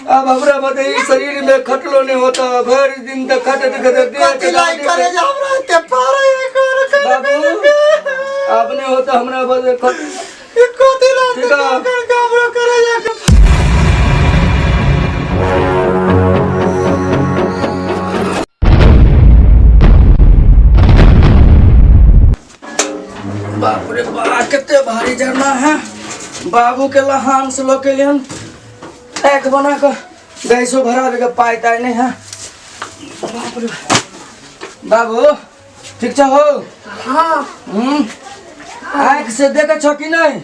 अब हमरा बते शरीर में खटलो नहीं होता भर दिन तक खटत खटत देह कथी लाई करे जे हमरा एते पारे कर कर बाबू अब नहीं होता हमरा बते खट ई कथी लाई ठीक है। कर कर हमरा करे जा के बाप रे बाप कते भारी झरना है बाबू के लहान से लोग के लिए एक बना कर गैसो भरा के पाई ताई नहीं है बाप रे बाबू ठीक छ हो हाँ आँख से देखे छ कि नहीं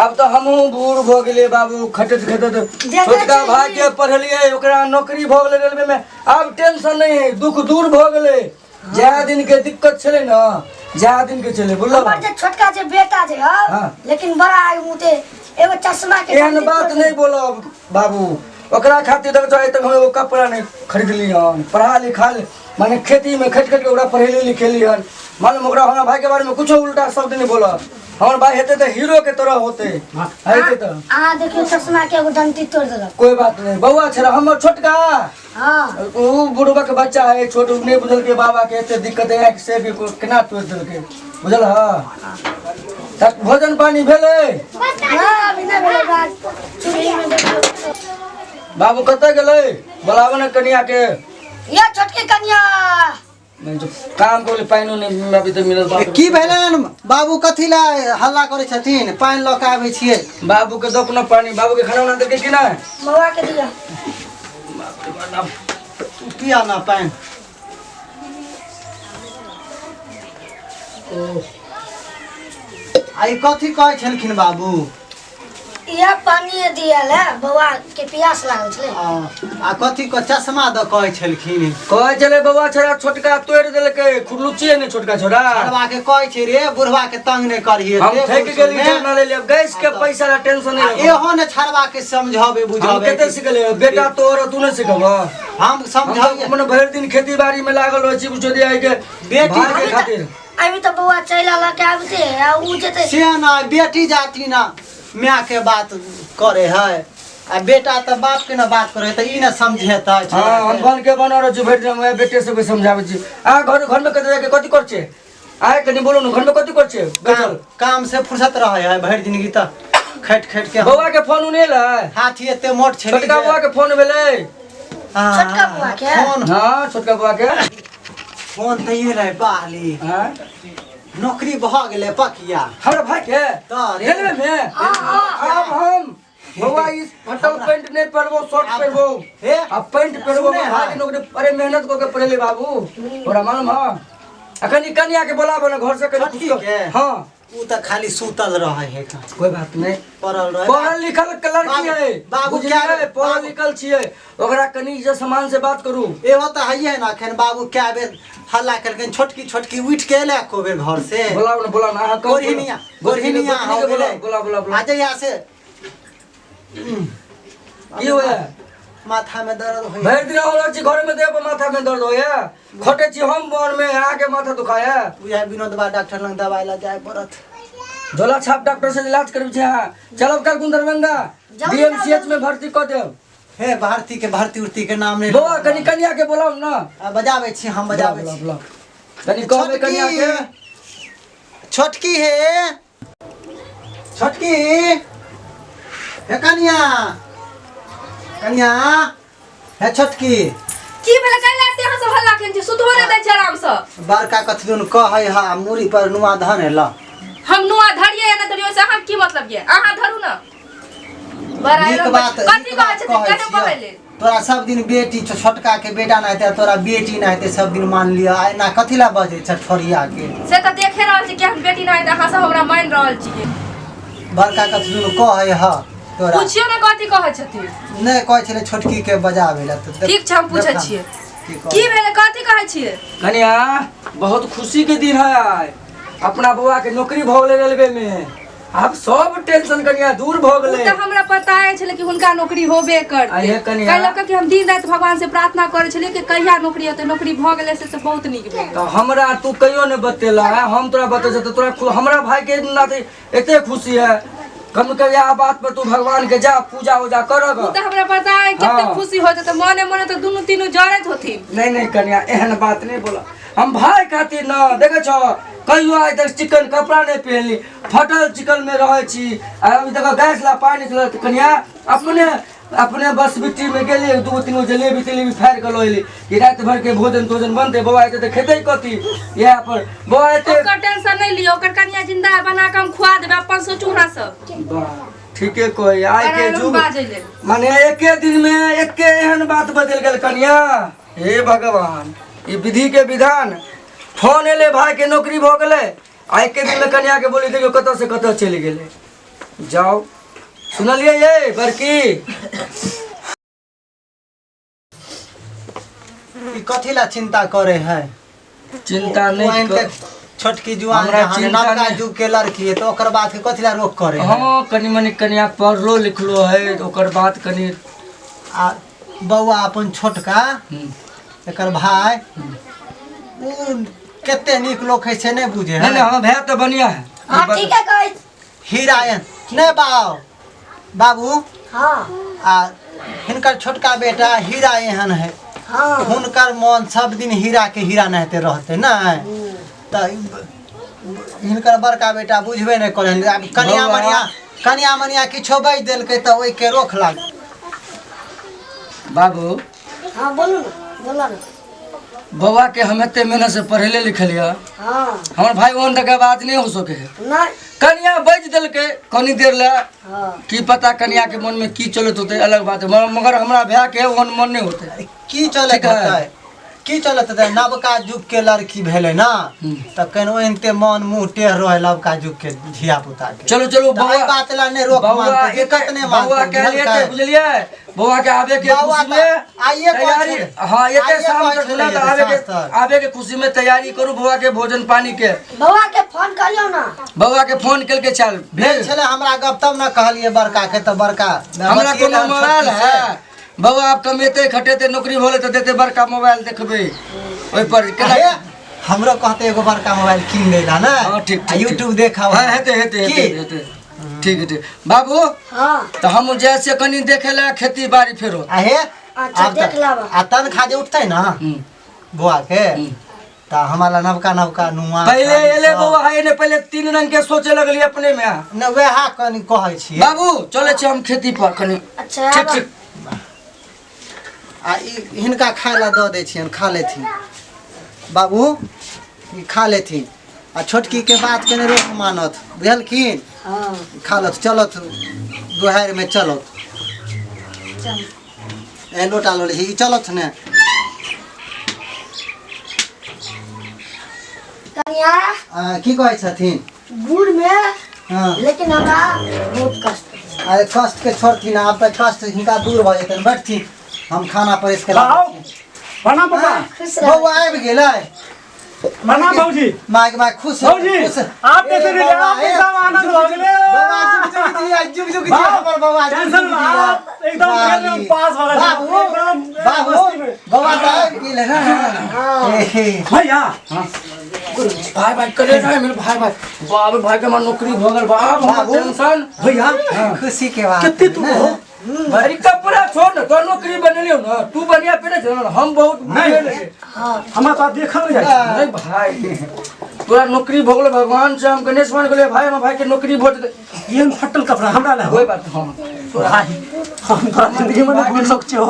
अब तो हमहूँ बूढ़ भऽ गेलियै बाबू खटैत खटैत देखै छोटका छी। भाई के पढ़लियै ओकरा नौकरी भऽ गेलै रेलवे में आब टेंशन नहीं है दुख दूर भऽ गेलै जए दिन के दिक्कत छलै ने जए दिन के छलै बुझल हमर जे छोटका जे बेटा जे हौ हाँ। लेकिन बड़ा आग मुते एगो चश्मा के एहन बात नहीं बोलब बाबू ओकरा खातिर देख आइ तक हम एगो कपड़ा नहीं खरीदली हन पढ़ा लिखा माने खेती में खटि खटि के ओकरा पढ़ेली लिखेली हन मालूम ओकरा हमरा भाई के बारे में कुछो उल्टा शब्द नहीं बोलब हमर भाई हेतै तऽ हीरो के तरह होते हेतै तऽ अहाँ देखियौ चश्मा के एगो डंटी तोड़ देलक कोई बात नहीं बौआ छलै हमर छोटका हाँ उ बुढ़बा के बच्चा है छोट उ नहीं बुझलकै बाबा के एते दिक्कत है आँखि से भी केना तोड़ि देलकै बुझल ह तऽ भोजन पानी भेलै हाँ अभी नहि भेलै बात चूल्ही में देखियौ बाबू कतऽ गेलै बोलाबऽ ने कनिया के या छोटकी कनिया नहीं जो काम को पानिओ नहीं अभी तक मिलल बाप रे। की भेलनि बाबू कथी लए हल्ला करै छथिन पानि लऽ कऽ आबै छियै बाबू के दो ना पानी बाबू के खाना उना देलकै कि नहीं बौआ के दिया पिया ना पानि आ ई कथी कहै छलखिन बाबू इएह पानी दियल है बौआ के प्यास लागल छलै आ आ कथी क चश्मा दऽ कहै छलखिन कहै छलै बौआ छोरा छोटका तोड़ि देलकै खुरलुच्ची ने छोटका छोरा बुढ़वा के कहै छै रे बुढ़वा के तंग नहि करही हम थकि गेली जब ले लेब गैस के पैसा ला टेंशन नहीं रखो। एहो ने छड़वा के समझाबे हम बुझाबे कते सिखलियै बेटा तोहर तू नहि सिखब हम हम समझाबे मने भरि दिन खेती बाड़ी में लागल रहै छी बुझो दिया के बेटी भाई के खातिर अभी तऽ बौआ चलि आला के आबिते आ उ जेतै से ना बेटी जाति ना माय के बात करे है आ बेटा तऽ बाप के ना बात करे तऽ ई ना समझेतै हाँ हम बन के बन रहल छी भरि दिन वएह बेटे सबके समझाबै छी अहाँ घर घर में कतऽ जाके कथी कर छियै आइ कनि बोलू ने घर में कथी कर छियै काम बैठल काम से फुर्सत रहे है भरि जिंदगी तऽ खटि खटि के बौआ के फोन उने एलै हाथी एते मोट छै छोटका बौआ के फोन भेलै छोटका बौआ के? फोन हाँ छोटका बौआ के फोन तऽ एलै बाहली हाँ नौकरी भऽ गेलै पकिया हमरा भाई के तऽ रे। रेलवे में आब हम बौआ ई फटल पैंट नहीं पहनबो शर्ट पहनबो हे आ पैंट पहनबो सुने भाई के है। नौकरी अरे मेहनत कऽ के पढ़ेले बाबू तोरा मालूम है अखन ई कनिया के बोलाबो ने घर से कनि छोटकी कुछ के? हाँ उ तऽ खाली सुतल रहै है कोई बात नहीं पड़ल रहै पढ़ल लिखल के लड़की बाबू- है बाबू बुझलियै क्या- पढ़ल बाबू- लिखल छियै ओकरा कनि जे सामान से बात करू एहो तऽ हइए ने अखन बाबू कए बेर हल्ला केलखिन छोटकी छोटकी उठि के एलै एको बेर घर से बोलाउ ने बोलाउ ने अहाँ कहू गोरहिनिया गोरहिनिया हो गेलै बोला बोला बोला आ जहिया से की होया माथा में दर्द होइए भरि दिन रहल छी घर में देह पर माथा में दर्द होया खटे छी हम बन में आके माथा दुखाया बुझाय विनोद बा डॉक्टर लग दवाई ला जाय पड़त झोला छाप डॉक्टर से इलाज करबै छी अहाँ चलब काल्हि कुन दरभंगा जाउ, डीएमसीएच में भर्ती कऽ देब हे भारती के भर्ती उर्ती के नाम नहीं बौआ कनि कनिया के बोलाउ ने आ, बजाबै छी हम बजाबै बुलाउ, छी बुलाउ, कनि कहबै कनिया के छोटकी हे छोटकी हे कनिया कनिया हे छोटकी की भेलै काल्हि राति अहाँ सब हल्ला केने छी सुतबो नहि दै छै आरामसँ बड़का कथी दुन कहै हा मूड़ी पर नुआ धन ल हम नुआ धरियै या नहि धरियै ओहिसँ अहाँके की मतलब ये अहाँ धरू ने बड़ा नीक आयरन बात कथी नीक कहै बात छथिन कहै कहियो कहै छियौ। लेल तोरा सब दिन बेटी छौ छोटका के बेटा ना हेतै तोरा बेटी ना हेतै सब दिन मान लिअ आ एना कथी ला बजै छ ठोरिया के से तऽ देखे रहल छी केहन बेटी नहि तऽ अहाँ सब हमरा मानि रहल छियै बड़का कथी दुन कहै हा तोरा पुछियौ ने कथी कहै छथिन नहि कहै छलै छोटकी के बजाबै ला तऽ ठीक छै हम पूछै देखा, छियै की कहै। की भेलै कथी कहै छियै कनिया बहुत खुशी के दिन है आइ अपना बौआ के नौकरी भऽ गेलै रेलवे में आब सब टेंशन कनिया दूर भऽ ओ गेलै तऽ हमरा पता छलै कि हुनका नौकरी होबे करतै आइये कनिया। काल्हि लऽ कऽ कि हम दिन राति भगवान से प्रार्थना करै छलियै कि कहिया नौकरी हेतै नौकरी भऽ गेलै से तऽ बहुत नीक भेल तऽ हमरा तू कहियो नहि बतेला है हम तोरा बतै छियौ तऽ तोरा हमरा भाई के नाते एते खुशी है कम कम इएह बात पर तू भगवान के जा पूजा उजा करब। उ तऽ हमरा पता है कते हाँ। खुशी हो जेतै, मने मने तऽ दुनू तीनू जरैत होथिन। नहीं नहीं कन्या, एहन बात नहीं बोला। हम भाई खातिर न देखे छो कहियो आइ तक चिकन कपड़ा नहीं पहनली, फटल चिकन में रहे छी। आ अभी देखो गैस ला पानी चलत कन्या अपने अपने बस बिट्टी में गेली, दू तीन गो जलेबी तलेबी फाड़ि के लऽ एली कि राति भर के भोजन तोजन बनते। बौआ एते तऽ खेतै कथी? इएह पर बौआ एते ओकर टेंशन नहीं लियो, ओकर कनिया जिंदा है, बना के हम खुआ देबै, अपन सोचू अहाँ सब। वाह, ठीके कहै आइ के बड़ा युग बाजै लेल। माने एके दिन में एके एहन बात बदलि गेल कन्या। हे भगवान, ई विधि के विधान। फोन एले भाई के नौकरी भऽ गेलै आ एके दिन में कन्या के बोली देखियौ कतऽ से कतऽ चलि गेलै। जाओ सुनलियै ये बड़की? ई कथी ला चिंता करे है? चिंता नहीं ओहन के छोटकी जुआन हमरा जहान चिंता नवका नहीं। युग के लड़की है तो ओकर बात के कथी ला रोक करे है? हाँ कनी मनी कनिया पढ़लो लिखलो है तो ओकर बात कनी। आ बौआ अपन छोटका एकर भाई उ कते नीक लोक है से नहीं बुझे है। नहीं नहीं हमर भाई तो बढ़िया है। हाँ ठीक है कहै। हीरायन नहीं बाबू बाबू। हाँ आ हिनकर छोटका बेटा हीरा एहन है। हाँ हुनकर मन सब दिन हीरा के हीरा नहते रहते ना, तऽ हिनकर बड़का बेटा बुझबे नहीं करे। आब कनिया बौआ। मनिया कनिया मनिया किछो बाजि देलकै तऽ ओहिके रोक लाग। बाबू। हाँ बोलू ना, बोला ना। बौआ के हम एते मेहनत से पढ़ेले लिखलियै। हाँ हमर भाई ओहन तक आवाज नहीं हो सके है। नहीं। कनिया बाजि देलकै कनी देर ला। हाँ की पता कनिया के मन में की चलत होते अलग बात है, मगर हमरा भाई के ओहन मन नहीं होते। की चलत ठीक है। होतै? की चलत होतै? नवका युग के लड़की भेलै ना तऽ केनो एनते मन मुँह टेढ़ रहै नवका युग के धिया पुता के। चलो चलो तऽ एहि बौआ बात ला नहि रोक बौआ मानतै, दिक्कत नहि बौआ मानतै, के लिए बुझलकै? बुझलियै बौआ के आबे के बौआ खुशी तऽ में आइए कहै तैयारी। छलै। हाँ एते आइए शाम कहै तक छलै ना तऽ आबे के साँझ तक। आबे के खुशी में तैयारी करू बौआ के भोजन पानी के। बौआ के फोन करियौ ना। बौआ के फोन केलकै चल भेल छलै हमरा गप तब ना कहलियै बड़का के तऽ बड़का हमरा बतियेलै कोनो हम मोबाइल छोटकी से। है बौआ? आब कमेते खटेते नौकरी भोले तऽ देते बड़का मोबाइल देखबै ओहि पर केना। हे, हमरो कहते एगो बड़का मोबाइल कीन देला ना। हाँ, ठीक, ठीक, आ यूट्यूब देखा। हाँ हेतै हेतै की? हेतै हेतै ठीक है ठीक बाबू। हाँ तऽ हम जाइ छियै कनी देखे लए खेती बाड़ी फेरो। आ हे अच्छा, आब तऽ- देख लेब। आ तनखा जे उठतै ना बौआ के तऽ हमरा नवका नवका नुआ पहिले साड़ी एले सब। बौआ है ने पहिले तीन रंग के सोचे लगली अपने में। ने वएह कनी कहै छियै बाबू चलै छी हम खेती पर कनी। अच्छा ठीक ठीक। आ ई हिनका खाय लए दऽ दै छियनि, खा लेथिन बाबू, ई खा लेथिन। आ छोटकी के बात के नहि रोक मानत, बुझलखिन? हाँ खा लत चलत दुहारि में चलत। चल ए लोटा लऽ लै छी, ई चलत ने। कनिया आ, की कहै छथिन? गुड़ में हाँ लेकिन हमरा बहुत कष्ट है। अरे कष्ट के छोड़थिन, आब तऽ कष्ट हिनका दूर भऽ जेतनि। बैठथिन, हम खाना परसि के बाबू, लाबै छी। प्रणाम पापा। खुश रह। बौआ आबि गेलै। प्रणाम भौजी। माय माय खुश भौजी, खुश। आप कैसे ए, रहे? बौआ, आप ए, एकदम आनंद भऽ गेलै। बौआ, जुग जुग जिया, जुग जुग जिया, हमर बौआ, जुग टेंशन जुग मत, जिया। आप एकदम खेल में पास भऽ गेल। बाबू, एकदम बाबू, मस्ती में। बौआ तऽ आबि गेलै ने। हे, हे। भैया भाई भाई करे रहे मेरे भाई भाई बाप रे भाई के हमर नौकरी भऽ गेल बाप हमर बाबू। टेंशन। भैया खुशी के बात कते तू ने। हो? अरे कपड़ा छोड़ ना, तो नौकरी बनेलियो ना तू बढ़िया पहिरे छौ ना, हम बहुत नहीं। बुझे रहियै। हमरा तो देखल नहि जाइ छै। नहीं भाई तोरा नौकरी भऽ गेलो भगवान से हम गणेश मान गेलियै भाई हमर भाई के नौकरी भऽ जेतै। एहन फटल कपड़ा हमरा लए हो। कोई बात हाँ भाई हम तोरा जिंदगी में नहि भूल सकै छियौ।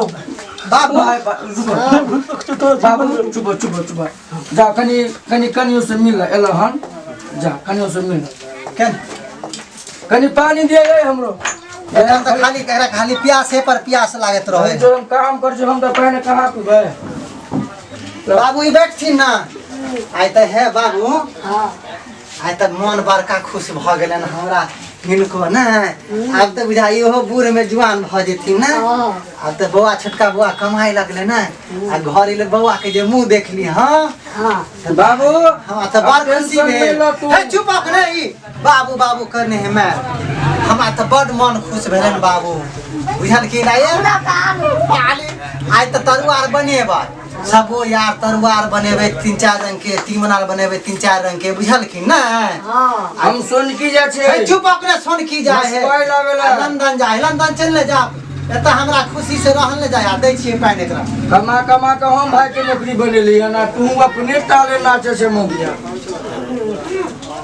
बाबू भाई रुको। नहि भूल सकै छियौ तोरा बाबू जीवन में। चुप चुप चुप जा कनी कनी कनियो से मिल एल हन जा कनियो से मिल। केन कनी पानी दिए रे हमरो। एकरा तऽ खाली एकरा खाली प्यासे पर प्यास लागैत रहै। जो हम काम कर छी हम तऽ पहिने कहाँ पीबै। बाबू ई बैठथिन ना। आइ तऽ हे बाबू। हाँ आइ तऽ मन बड़का खुश भऽ गेलनि हमरा हिनको ने। आब तऽ बुझाइ इहो बूढ़ में जुआन भऽ जेथिन ने। हाँ आब तऽ बौआ छोटका बौआ कमाइ लगलै ने। आ घर एलै बौआ के जे मुँह देखली। हाँ हाँ बाबू हमरा तऽ बड़ आब खुशी टेंशन नहि भेल। लऽ तू। हे चुप अपने ई बाबू बाबू करने है मैं। हमरा तऽ बड़ मन खुश भेलनि बाबू, बुझलखिन? आइ हमरा तऽ आलू आइ तऽ तरुआ आर बनेबै सबो यार तरुआ आर बनेबै तीन चारि रंग के तीमन आर बनेबै तीन चारि रंग के बुझलखिन ने हाँ हम सोनकी जाइ हे छै चुप अपने सोनकी जाय है मसुआइ लाबे ला। आ लंदन जाय है लंदन चलि ने जा एतऽ हमरा खुशी से रहल ने जाय आ दै छियै पानि एकरा कमा कमा के हम भाई के नौकरी बनेली हन आ तू अपने ताले नाचे छै मगिया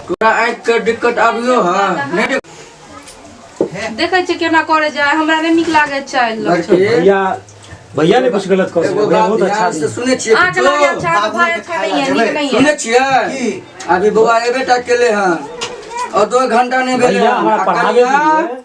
तोरा आँखि के दिक्कत आबियो हँ नहि देख- देखै छियै केना करे जाय हमरा नहि नीक लागै छै लड़की भैया भैया ने कुछ गलत कर एगो भैया बात बहुत अच्छा ध्यान से आदमी। सुनै छियै अहाँके कुछो? लागै अच्छा अहाँके भाय अच्छा नहीं है नीक नहीं है सुनै छियै की अभी बौआ एबे टा केले हन और 2 घंटा नहीं भेले भैया हन हमरा आ पढ़ाबे के कनिया लिए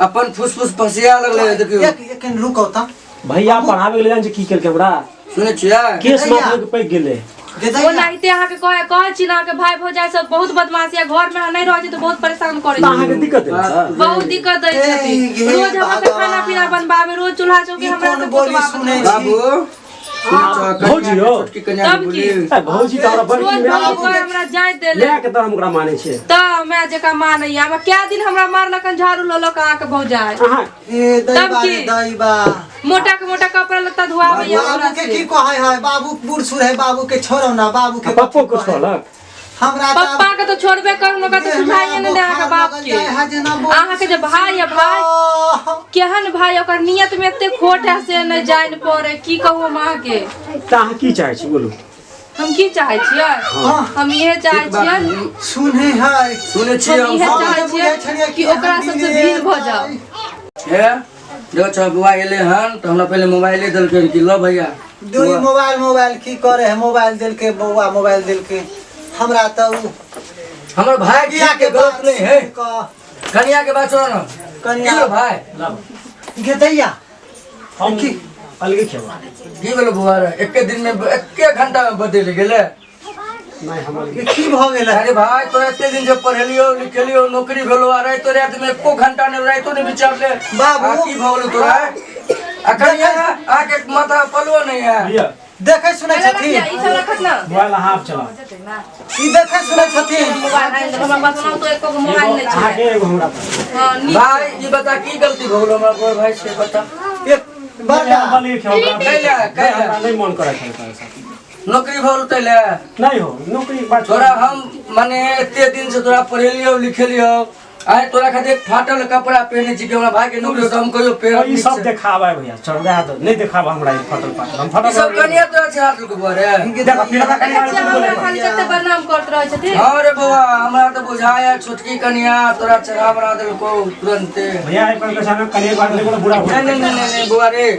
अपन फुसफुस फसिया लगले देखियौ एक एक रुकौ तऽ भैया पढ़ाबे के लिए जान छै की केलकै हमरा सुनै छियै केस भैया। माफिया के पैक गेलै गे दैया ओनाहिते अहाँके कहे कहै छी ने अहाँके भाय भौजाइ सब बहुत बदमाश यऽ घर में अहाँ नहि रहै छी तऽ बहुत परेशान करै तऽ छै अहाँके दिक्कत है हाँ। बहुत दिक्कत दै ए, छथिन हे रोज हमरा से भगवान। खाना पीना बनबाबे रोज चूल्हा चौकी ई हमरा कोन से बोली कुटबाबे सुनै छी? बाबू सुनै छह, कनिया भौजी के हो। छोटकी कनिया के तब बोली की? ए, भौजी तऽ हमरा बड़ रोज की भौजी कहे हमरा जाय देले माय के तऽ हम ओकरा मानै छियै तऽ माय जकाँ मानैया हमरा कए दिन हमरा मारलकन झाड़ू लऽ लऽ कऽ अहाँके भौजाइ अहाँ हे तब दैबा की? रे दैबा मोटा के मोटा कपड़ा लत्ता धोआबैया हमरा बाबू के से की कहै है बाबू बूढ़ सूढ़ है बाबू के छोड़ो ना बाबू के पप्पो कुछ कहलक हमरा तऽ पप्पा के तो छोड़बे करू ओकरा तऽ सुझाइए नहि दे अहाँके बाप के अहाँके जे भाय है भाय केहन भाय ओकर नियत में एते खोट है से नहि जानि पड़े की कहू हम अहाँके तऽ अहाँ की चाहै छी बोलू हम की चाहै छियै हाँ। हम इहे चाहै छियै सुने है सुनै छियै हम हम इहे सब चाहै छियै कि ओकरा सबसे भीड़ भऽ जाउ हे जो छ बुआ एले हन तऽ हमरा पहिले मोबाइले देलकै कि ल भैया दूरी मोबाइल मोबाइल की करे है मोबाइल देलके बौआ मोबाइल देलके हमरा तऽ उ हमर भाय कनिया के गलत नहीं है कऽ कनिया के बात छोड़ो ना कनिया- की हो भाई गे दैया हम अलगे खेबै की भेलो बुआ रे एके दिन में एके घंटा में बदलि गेलै नहि हम अलगे गे की भऽ गेलै अरे भाई तोरा एते दिन जब पढ़ेलियो लिखेलियो नौकरी भेलो आ रातो रात में एको घंटा नहीं रातो नहीं विचारले बाबू। आ की भऽ गेलो तोरा आ कनिया आके माथा पलुओ नहीं है भैया देखै सुनै छथिन ई सब रखत ना मोबाइल अहाँ आप चलाउ ई देखै सुनै छथिन मोबाइल आनि देब हमरा पास ओना तो एको गो मोबाइल नहि छै अहाँके एगो हमरा पास हां नीक भाई ई बता की गलती भऽ गेलो हमरा पर भाई से बता एक बड़का हम अलगे खेबै हमरा- कैला कैला हमरा नहि मन करै छै तोरा साथ। नौकरी भऽ गेलो तैले नहि हो नौकरी के बात तोरा हम माने एते दिन से तोरा पढ़ेलियो लिखेलियो आइ तोरा खातिर एक फाटल कपड़ा पहने छी कि हमरा भाई के नौकरी हो तऽ हम कहियो पहिरब ई नीक सब से। देखावा है भैया चल रहा तो नहीं देखावा हमरा ई फटल पाटल हम ई फटल सब कनिया तोरा चढ़ा देलको बौआ रे देखो फिर हमरा कनिया देखै छियै हमरा खाली कते बदनाम करत रहै छथिन हाँ रे बौआ हमरा तऽ बुझाया छोटकी कनिया तोरा चढ़ा बढ़ा देलको तुरंते भैया एक बार कसा कनिया के बात नहीं बोला बुरा हो नहीं नहीं नहीं नहीं बौआ रे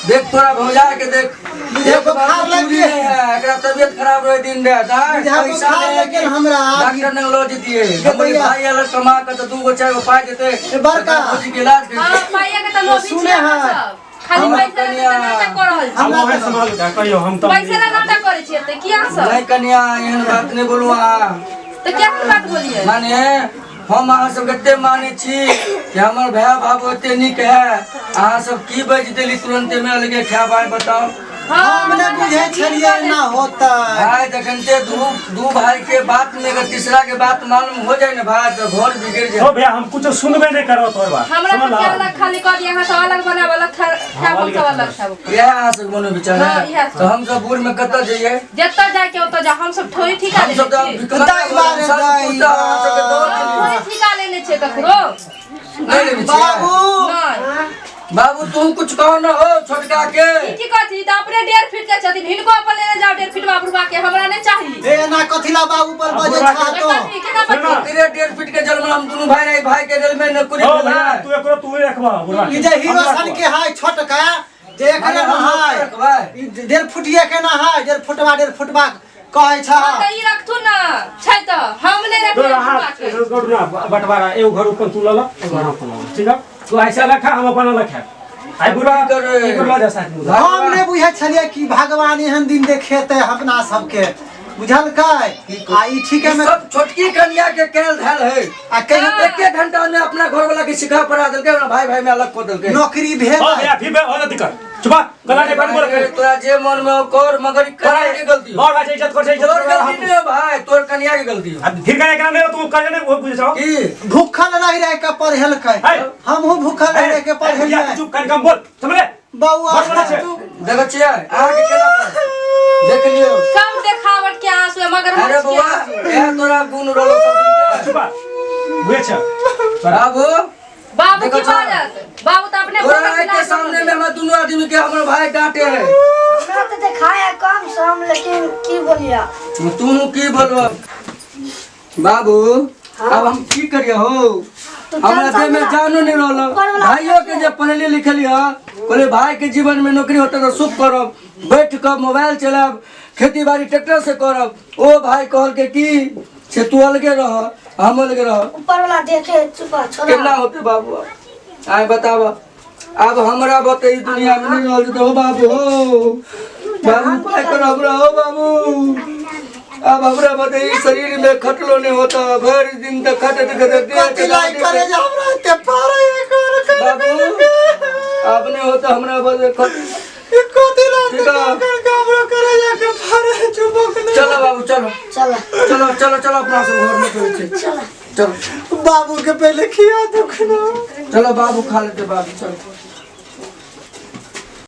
देख तोरा भौजा के देख बुझा एक बार बुखार लागि चूड़ी गेल। नहीं है एकरा तबियत खराब रहे दिन रात हाँ, बुझा पैसा बुखार नहीं है लागि गेल कि हमरा। डॉक्टर ने लो जतिए हमरे भैया। भाई अलग कमा के तो 2 गो 4 गो पाई देते ए, बड़का। भौजी के इलाज हां कर पाइया के तऽ लोभी सुने छियै अहाँ है। सब खाली हमरा पैसा ला कनिया- तऽ नाटक कऽ रहल छी हम वही संभाल के कहियो हम तो पैसा ला नाटक करै छियै तऽ की अहाँ सब नहीं कनिया एहन बात नहीं बोलू अहाँ तऽ केहन बात बोलियै माने हम अहाँ सब कते मानै छी कि हमर भाय बाबू एते नीक है अहाँ सब की बाजि देली तुरंते में अलगे खायब आइ बताओ हम नहि बुझै छलियै एना होतै भाई जखनते दू दू भाई के बात में अगर तीसरा के बात मालूम हो जाए ना भाई तो घर बिगड़ जाए हो भैया हम कुछ सुनबे नहीं करो तोर बात हमरा समझला? सबके अलग खाली कऽ दिअ अहाँ सब अलग बनाब अलग खायब हम सब अलग खायब इएह अहाँ सबके मनो विचार हाँ, है इएह तो हम सब बूढ़ में कतऽ जइए जतऽ जाके ओतऽ जा हम सब थोड़ी ठिका हम लेने सब तऽ छियै विकलांग दाइ बारे सब दाइ कुत्ता अहाँ सबके दऽ हम देली। थोड़ी ठिका लेने छियै ककरो नहि लेने छियै? बाबू नहि बाबू तू कुछ कहो न हो छोटका के ई की कहै छी तऽ अपने 1.5 फीट के छथिन हिनको अपन लेने जाओ 1.5 फीट बुढ़बा के हमरा नहि चाही ए एना कथिला बाबू पर बजै बुढ़बा छा के- तो कथी केना बजै तेरे 1.5 फीट के जन्म हम दुनू भाई रहे भाई के जेल में नौकरी हो भेला भैया तू एकरो तू ही रखबा बुढ़वा के। ई जे हीरो हम सन रखबा। के है छोटका जे एकरे न है रखबै। ई 1.5 फुटिए के न है 1.5 फुटवा 1.5 फुटवा कहै छ तऽ ई रखथु ने छै तऽ हम नहि रखबै तोरा बुढ़बा हाथ के ऐसे करू ना बंटवारा एगो घर अपन तू लऽ ल एगो घर हम अपन लऽ लेब, ठीक है तू ऐसे अलग खा हम अपन अलग खाएब आइ बुढ़वा की करबै? एकरो लऽ जा साथ में हम नहि बुझै छलियै कि भगवान एहन दिन देखेतै अपना सबके बुझलकै आ ई ठीके में सब छोटकी कन्या के कैल धैल है आ कहियो एके घंटा में अपना घर वाला के सिखा पढ़ा देलकै अपना भाई भाई में अलग कऽ देलकै नौकरी भेल हो भैया फिर हो दिक्कत चुपा गला नहीं बंद बोल तोरा जे मन में हो कर मगर ई कन्या के गलती हो और भाई इज्जत कर इज्जत तोर कर गलती नहीं हो भाई तोर कन्या के गलती हो अब फिर करे केना नहीं तू कर नहीं वो बुझ जाओ की भूखल रहि रहि के पढ़ेलकै है। हमहूँ भूखल रहि रहि के पढ़ेलियै चुप कर कम बोल समझले बौआ बस बस तू देखै छियै अहाँके केना पर? देख लियौ। सब देखावट के आंसू है मगर अरे के बौआ आंसू है। इएह तोरा गुण रहलो सब दिन के। चुप बुझे छ तोरा बाबू बाबू की देखो छौ। बाजत बाबू तऽ अपने तोरा भोगत आँखि के लाज सामने में हमरा दुनू आदमी के हमर भाई डांटे है। हमरा तऽ देखाया कम सम लेकिन की बोलिया। तू की बोलबो बाबू? अब हम की करिए हो? तू हमरा टेंशन देह में ना। जानो नहीं रहल। ऊपर वाला भाइयों के जे पढ़ली लिखली है, कहले भाई के जीवन में नौकरी होते तो सुख करब, बैठ कर मोबाइल चलाब, खेती बाड़ी ट्रैक्टर से करब। ओ भाई कहल के की से तू अलगे रह, हम अलगे रह। ऊपर वाला देखे, चुप रह, छोड़ा। केना होते बाबू? आय बताब, अब हमरा बते ई दुनिया में नहीं रहल जेतै। हो बाबू, हो बाबू, उपाय कर हमरा। हो बाबू, अब हमरा बते ई शरीर में खटलो नहीं होता, भर दिन तक खटत खटत देह कथी लाई करे जे हमरा एते पारे कर कर। बाबू, अब नहीं होता हमरा बते खट। ई कथी लाई ठीक है। कर कर हमरा करे जाके पारे चुपक नहीं। चलो बाबू, चलो। चल। चलो चलो चलो, अपना सब घर में चलो चलो। बाबू के पहले खिया दुख ना। चलो बाबू, खा लेते बाबू, चलो।